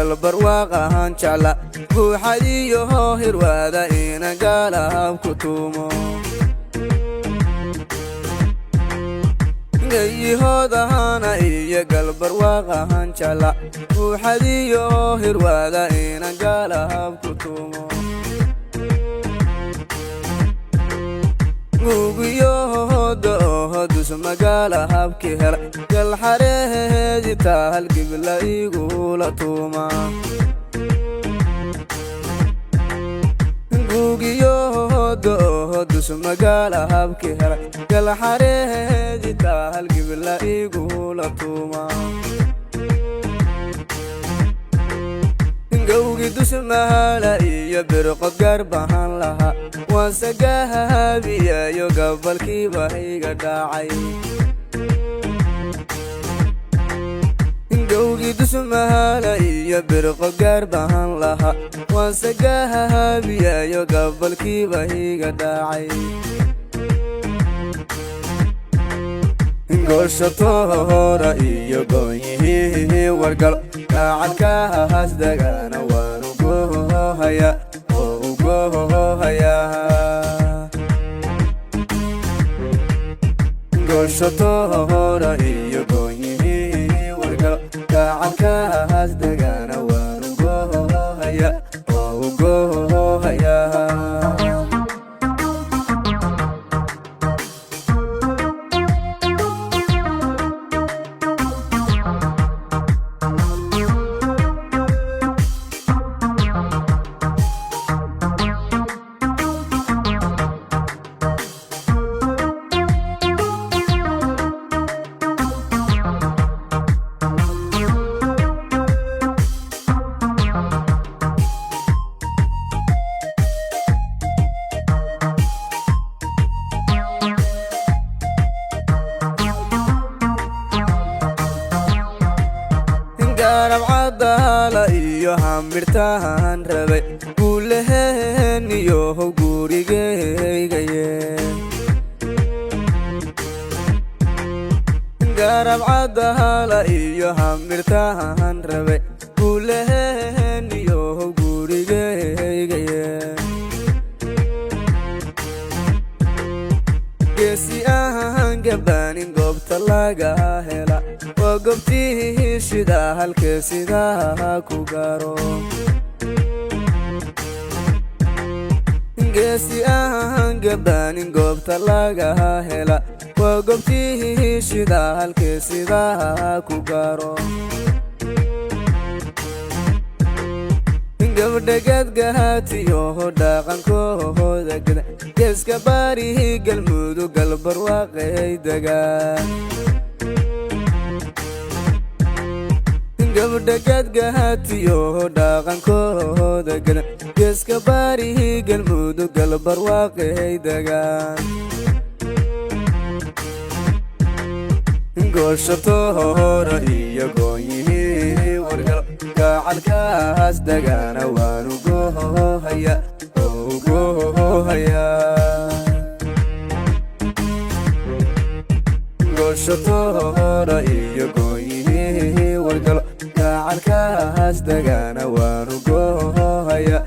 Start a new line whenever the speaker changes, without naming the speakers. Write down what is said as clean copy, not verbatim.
Galbarwaaqahan jecla guuxadiyo hirwaada ina gaalahab ku tuumo. Gayihoodahana iyo galbarwaaqahan jecla guuxadiyo hirwaada ina gaalahab ku tuumo. Guugiyohooda oho dus magaala habki hela galxareheedi taahal gibla igula tuuma. Guugiyohooda oho dus magaala habki hela galxareheedi taahal gibla igula tuuma. Gowgi dusmahala iyo birqod gaar bahan lahaa waanse gahaabiyayo gabalkiiba iga dhacay. Gowgi dusmahala iyo birqod gaar bahan lahaa waanse gahaabiyayo gabalkiiba iga dhacay. Gooshato hora iyo goonyihii wargalo gaacadkahaas dagaana waan ugohaya oo ugohaya. Gooshato hora iyo goonyihii wargalo gaacadkahaas dagaana waan ugohaya oo ugohaya. Garab cadaala iyo hambirtaan rabay guulaheen iyo how gurigaygaye. Garab cadaala iyo hambirtaan rabay guulaheen iyo how gurigaygaye. Geesi ahaan gabaanin goobta laga hela waa goobtii shida halkee sidaa ku gaaro. Geesi ahaan gabaanin goobta laga hela waa goobtii shida halkee sidaa ku gaaro. Gabdhagaadgahaatiyoho dhaqankooda gada geeska baarihi Galmudug galbarwaaqay degaa. Gabdhagaadgahaatiyoho dhaqankooda gada geeska baarihi Galmudug galbarwaaqay degaa. Gooshato hora iyo goonyihii wargalo gaacalkaas dagaana waan ugohaya oo ugohaya. Gooshato hora iyo goonyihii wargalo gaacalkaas dagaana waan ugohaya.